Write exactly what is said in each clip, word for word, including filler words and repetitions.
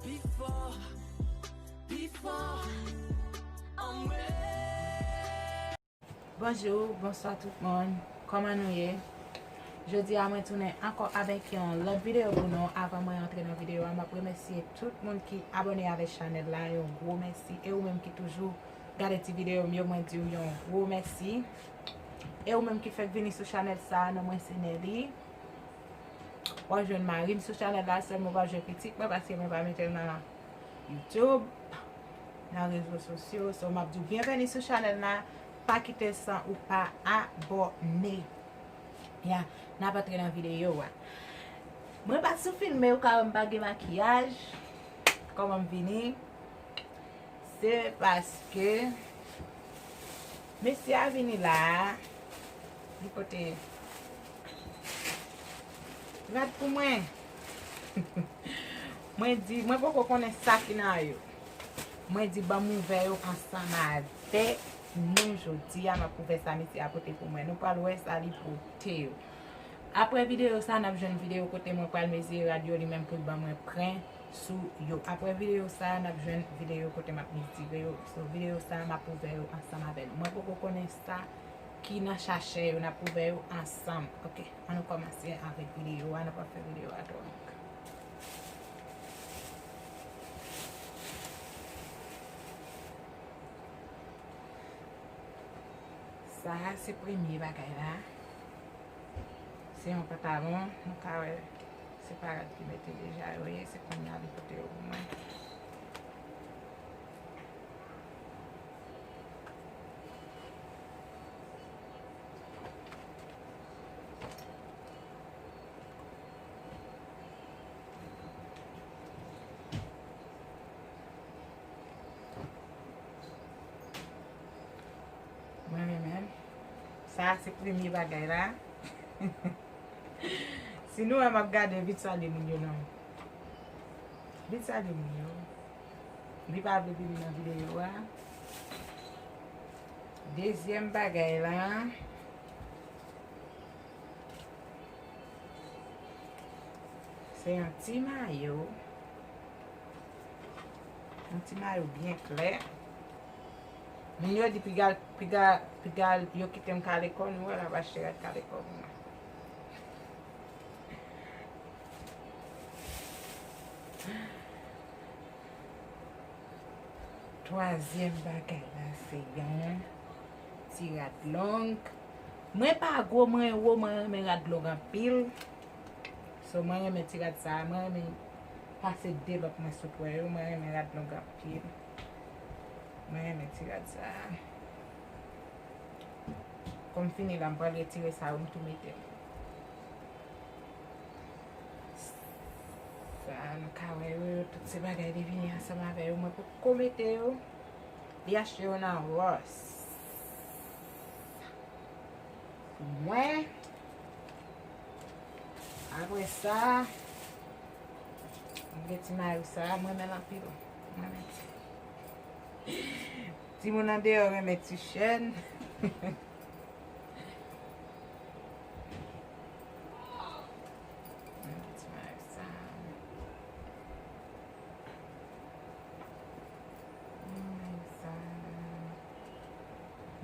Before, before, I'm ready. Bonjou, bonswa tout moun. Kòman nou ye? Jodi a mwen tounen ankò avèk yon lòt videyo pou nou. Avan mwen antre nan videyo a, m ap remèsye tout moun ki abòne avèk chanèl la, yon gwo mèsi. E ou menm ki toujou gade ti videyo m yo, mwen di w yon gwo mèsi. E ou menm ki fèk vini sou chanèl sa a, non mwen se Nelly. W ap jwenn mari m sou chanèl la, sèlman w p ap jwenn pitit mwen paske mwen pa mete l nan YouTube, nan rezo sosyo. So, m ap di w byenveni sou chanèl la. Pa kite l san ou pa abòne. Ya, n ap antre nan videyo a. Mwen pa sou filme, ou ka wè m pa gen makiyaj. Kòman m vini? Se paske mesye a vini la a, li pote rad pou mwen. Mwen di, mwen poko konnen sa ki nan yo. Mwen di, ban m ouvè yo ansanm avèk nou jodi a, m ap ouvè sa mesye a pote pou mwen. Nou pral wè sa li pote yo. Apre videyo sa, n ap jwenn videyo kote mwen pral mezire rad yo, li menm pou l ban mwen pwen sou yo. Apre videyo sa, n ap jwenn videyo kote m ap mezire yo. So, videyo sa, m ap ouvè yo ansanm avè nou. Mwen poko konnen sa ki nan sachè yo, n ap ouvè yo ansanm. Oke, ann nou kòmanse avèk videyo a, n ap fè videyo a twò long. Sa a se premye bagay la. Se yon pantalon, nou ka wè se pa rad ki mete deja yo ye, se kounye a li pote yo pou mwen. Mwen menm, menm. Sa a se premye bagay la. Si nou wè m ap gade, vin salye moun yo non. Vin salye moun yo. Li pa vle vini nan videyo a. Dezyèm bagay la, se yon ti mayo. Yon ti mayo byen klè. Moun yo di piga, piga, piga yo kite m kale kò, nou wè l ap achte rad kale kò pou mwen. Twazyèm bagay la se yon ti rad long. Mwen pa gwo, mwen wo, mwen renmen rad long anpil. So, mwen renmen ti rad sa a, mwen renmen pase de lòt mwen sot wè yo, mwen renmen rad long anpil. Mwen renmen ti rad sa a. Kòm fini la, m pral retire sa yo, m tou mete l. Sa a, nou ka wè yo, tout se bagay li vini ansanm avè yo. Mwen poko mete yo. Li achte yo nan Ross. Mwen, apre sa, m gen ti mayo sa, mwen renmen l anpil. Mwen renmen ti. Timoun andeyò renmen ti chèn. Mwen renmen ti mayo sa. Mwen renmen sa.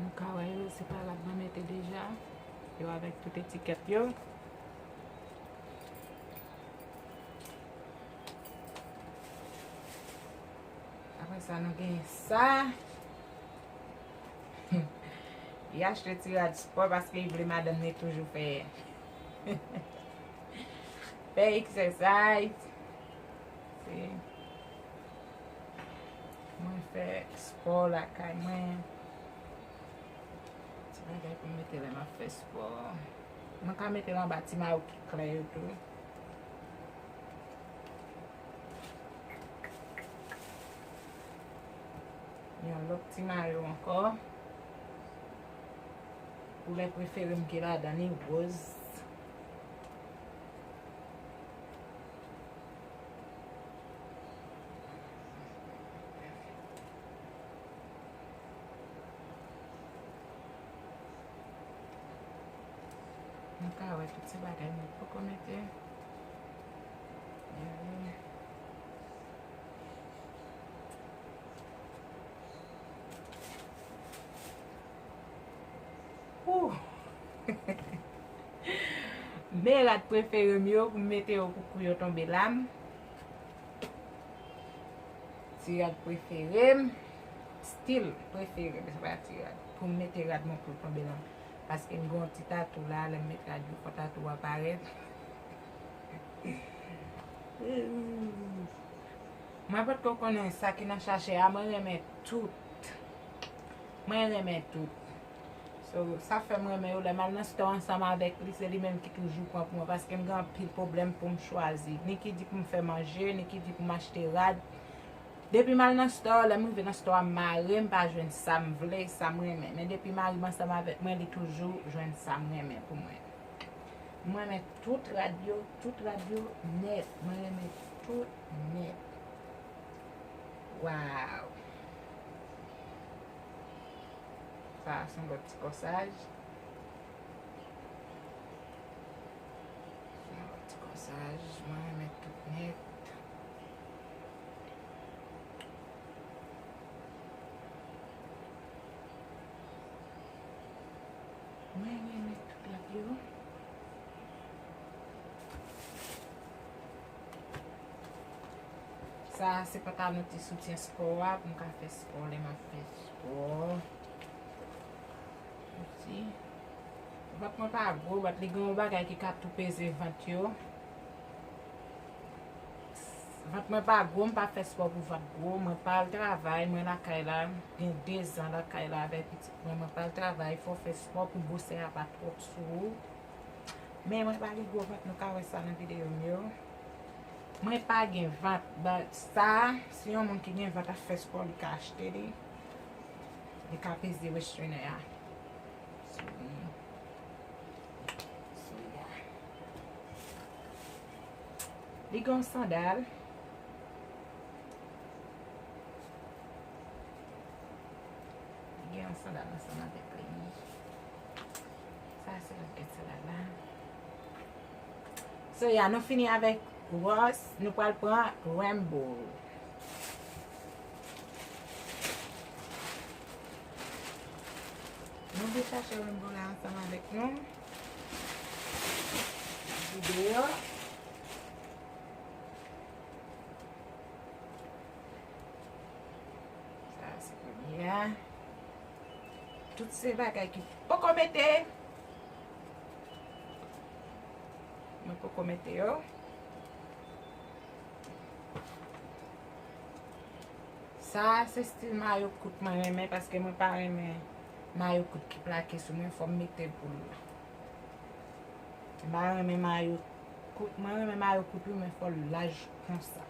Nou ka wè yo, se pa rad mwen mete deja. Yo avèk tout etikèt yo. Apre sa, nou gen sa. Li achte ti rad spò paske li vle madanm li toujou fè, fè exercise. Se, mwen fè spò lakay mwen. Ti bagay pou m mete lè m ap fè spò. Mwen ka mete l anba ti mayo ki klè yo tou. Yon lòt ti mayo ankò. Koulè prefere m ki ladan li, woz. Nou ka wè tout se bagay mwen poko mete. Gade. Men rad prefere m yo, pou m mete yo pou kou yo tonbe la. Ti rad prefere m. Stil prefere m, se pa ti rad. Pou m mete rad mwen pou l tonbe la. Paske m gen yon ti tatou la, lè m met rad yo, fò tatou a parèt. Mwen potko konnen sa ki nan chache a, mwen renmen tout. Mwen renmen tout. So, sa fè m renmen yo, lè m al nan store ansanm avèk li, se li menm ki toujou pran pou mwen, paske m gen anpil pwoblèm pou m chwazi. Ni ki di pou m fè manje, ni ki di pou m achte rad. Depi m al nan store, lè m rive nan store a, m mare, m pa jwenn sa m vle, sa m renmen. Men depi mari m ansanm avèk mwen, li toujou jwenn sa m renmen pou mwen. Mwen renmen tout rad yo, tout rad yo nèt. Mwen renmen tout nèt. Waw! Sa a se yon lòt ti kòsaj. Se yon lòt ti kòsaj. Mwen renmen tout nèt. Mwen renmen tout lòt yo. Sa a se pantalon ti soutyen spò a pou m ka fè spò lè m ap fè spò. Osi. Vant mwen pa gwo, but li gen yon bagay ki ka tou peze vant yo. Vant mwen pa gwo, m pa fè spò pou vant gwo. Mwen pa al travay, mwen lakay la. Gen dezan lakay la avèk pitit mwen. Mwen pa al travay, fò w fè spò pou gwosè a pa twòp sou ou. Men mwen pa gen gwo vant, nou ka wè sa nan videyo m yo. Mwen pa gen vant, but sa, si yon moun ki gen vant ap fè spò, li ka achte li. Li ka peze restrainer a. Sou li. Sou li a. Li gen yon sandal. Li gen yon sandal ansanm avèk li. Sa se lòt kèt sandal la. So, yeah, nou fini avèk Ross. Nou pral pran Rainbow. Nou vin chache Rainbow la ansanm avèk nou. Videyo. Sa a se premye a. Tout se bagay ki poko mete. Mwen poko mete yo. Sa a se stil mayo kout mwen renmen, paske mwen pa renmen mayo kout ki plake sou mwen, fò m mete boul. M pa renmen mayo kout, mwen renmen mayo kout wi, men fò l laj konsa.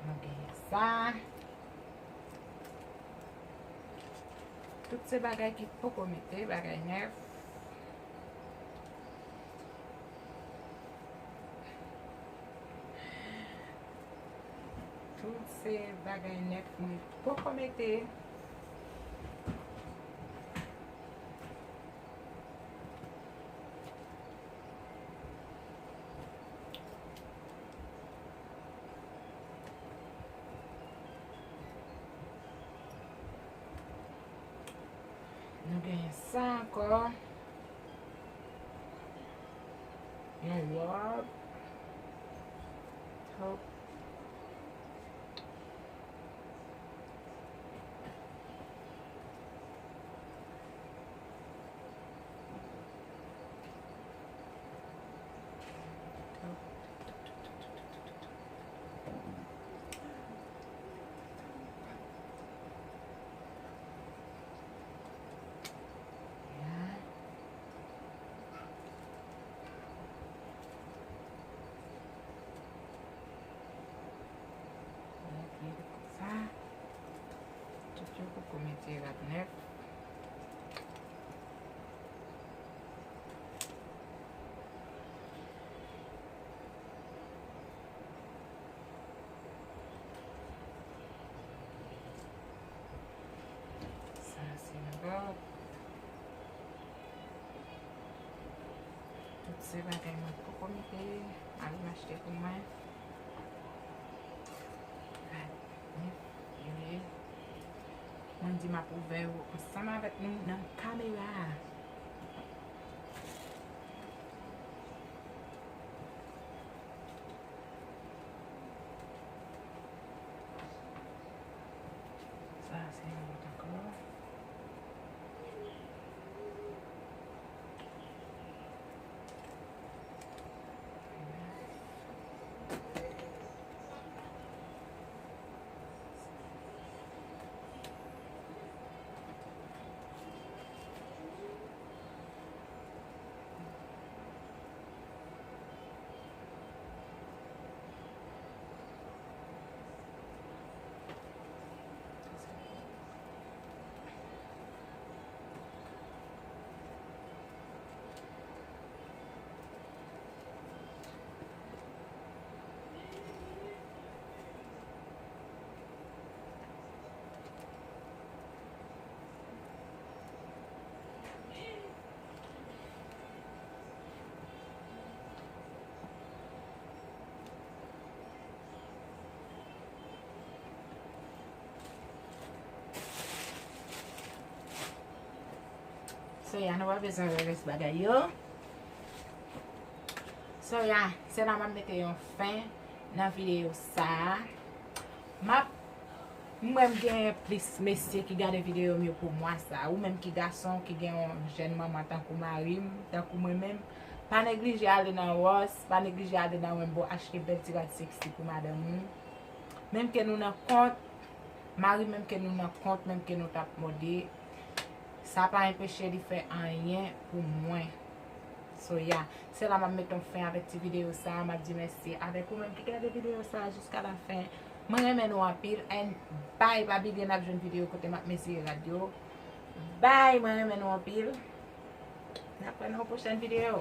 Nou genyen sa. Tout se bagay ki poko mete, bagay nèf. Tout se bagay nèf mwen poko mete. Nou genyen sa ankò. Yon wòb. Hop. Sa, tout yo poko mete rad nèf. Sa se yon lòt. Tout se bagay mwen poko mete, mari m achte pou mwen. Di m ap ouvè yo ansanm avèk nou nan kamera a. Sa se yon lòt ankò. So ya, nou pa bezwen wè rès bagay yo. So ya, se la m ap mete yon fen nan videyo sa a. M ap M wè m gen plis mesye ki gade videyo m yo pou mwa sa. Ou menm ki gason, ki gen yon jèn manman tankou mari m, tankou mwen menm, pa neglije ale nan Ross, pa neglije ale nan Rainbow, achte bèl ti rad seksi pou madanm ou. Menm ke nou nan kont, mari menm ke nou nan kont, menm ke nou t ap mòde, sa pa enpeche li fè anyen pou mwen. So, ya, se la m ap mete yon fen avèk ti videyo sa a. M ap di mèsi avèk ou menm ki gade videyo sa a jiska la fen. Mwen renmen nou anpil, and bye, pa bliye n ap jwenn videyo kote m ap mezire rad yo. Bye, mwen renmen nou anpil. N ap wè nan yon pwochèn videyo.